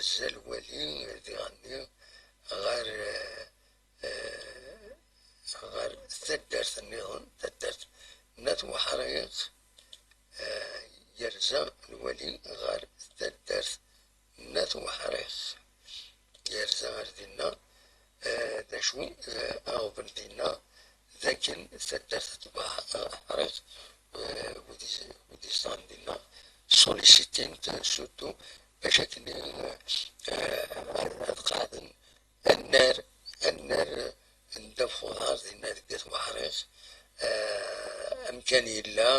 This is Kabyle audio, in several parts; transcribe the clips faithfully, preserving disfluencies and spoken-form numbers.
yerza lwali diɣenni ɣer, eh, eh, ɣer taddart nniḍen, taddart n At Weḥriq, eh, yerza lwali ɣer taddart n At Weḥriq. Yerza ar dinna, eh, d acu, eh, aɣbel dinna, d akken taddart n At Weḥriq, eh, wid iz-, wid izedɣen dinna, sollicitint surtout bac akken, eh, eh, ad qeɛden annar, annar n ddabex uḍar dinna deg At Weḥriq. Eh, amkan yella,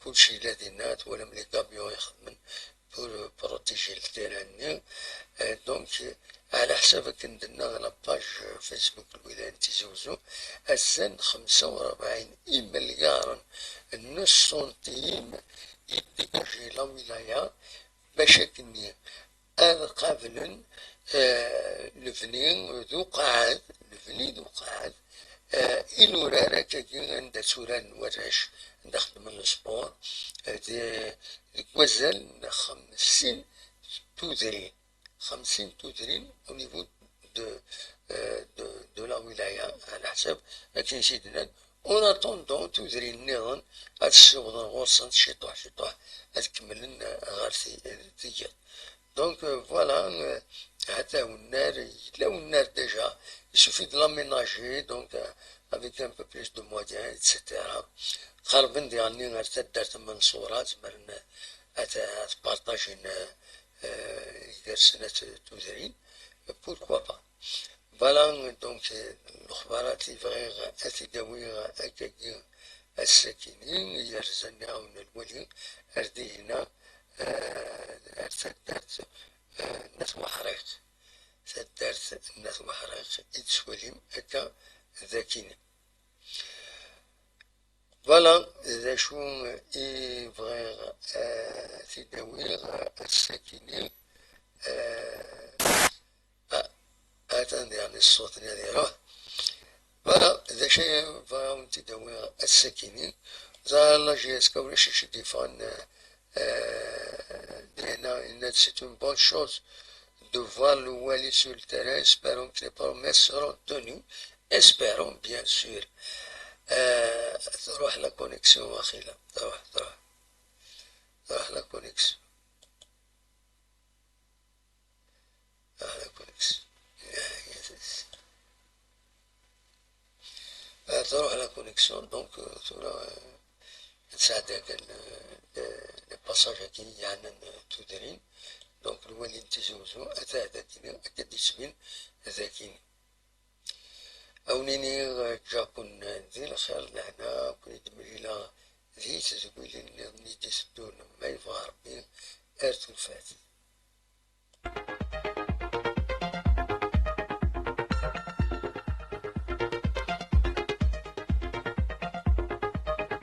kullec yella dinna, twalam les camions ixedmen pour protéger le terrain-nni. Eh, donc, ɛla ḥsab akken d-nniɣ la page Facebook n lwilaya n Tizi Uzzu, ass-a n xemsa u rebɛin imelyaren n centimes i d-dégagé la wilaya bac akken ad qablen, eh, lebni d uqeɛɛed, lebni d uqeɛɛed, eh, inurar akkagi anda tturaren warrac, anda xeddmen lesport, eh, de-, deg wazal n xemsin tudrin, xemsin tudrin au niveau de, eh, de, de la wilaya, ɛla ḥsab akken i s-d-nnan, en attendant tudrin nniḍen ad ssiwḍen ɣur-sent ciṭuḥ ciṭuḥ, ad kemmlen, eh, ɣer ti-, tigiḍ. Donc, euh, voilà, euh, hata wennar, yella wennar déjà, il suffit de l'aménager, donc, euh, avec un peu plus de moyens, et cetera. Qerben diɣenni ar taddart n Manṣura, zemren ad, ad partagen, euh, euh, gar-sen ad t-, tudrin, pourquoi pas. Voilà, donc, euh, lexbarat i bɣiɣ ad t-id-awiɣ akkagi ass-akini, yerza nniɣ-awen lwali ar dihina, eh, ar taddart, eh, n At Weḥriq. Taddart n At Weḥriq i d-tettwalim akka d akini. Voilà, d acu i bɣiɣ, eh, ad t-id-awiɣ ass-akini. Eh, ah, atan diɣen ṣṣut-nni ad iruḥ. Voilà, d acu i bɣiɣ ad wen-t-id-awiɣ ass-akini. Ẓer la J S K ulac acu d-yeffɣen, eh, dihna yenna-d c'est une bonne chose de voir le wali sur le terrain, espérons que les promesses seront tenues, espérons bien sûr. Eh, tṛuḥ la connexion, axila, tṛuḥ, tṛuḥ, tṛuḥ la connexion. Ah, la connexion. Ah, tṛuḥ la connexion, donc, euh, tura, euh, nesɛedda kan, euh, le, le passage-agi yeɛnan, euh, tudrin. Donc, lwali n Tizi Uzzu, ata dagini, akka d-yettbin dagini. Ad wen-iniɣ, eh, ǧǧiɣ-ken di lxir d lehna, ad ken-id-mlileɣ di tedwilin nniḍen i d-iteddun, ma yebɣa Ṛebbi, ar tufat.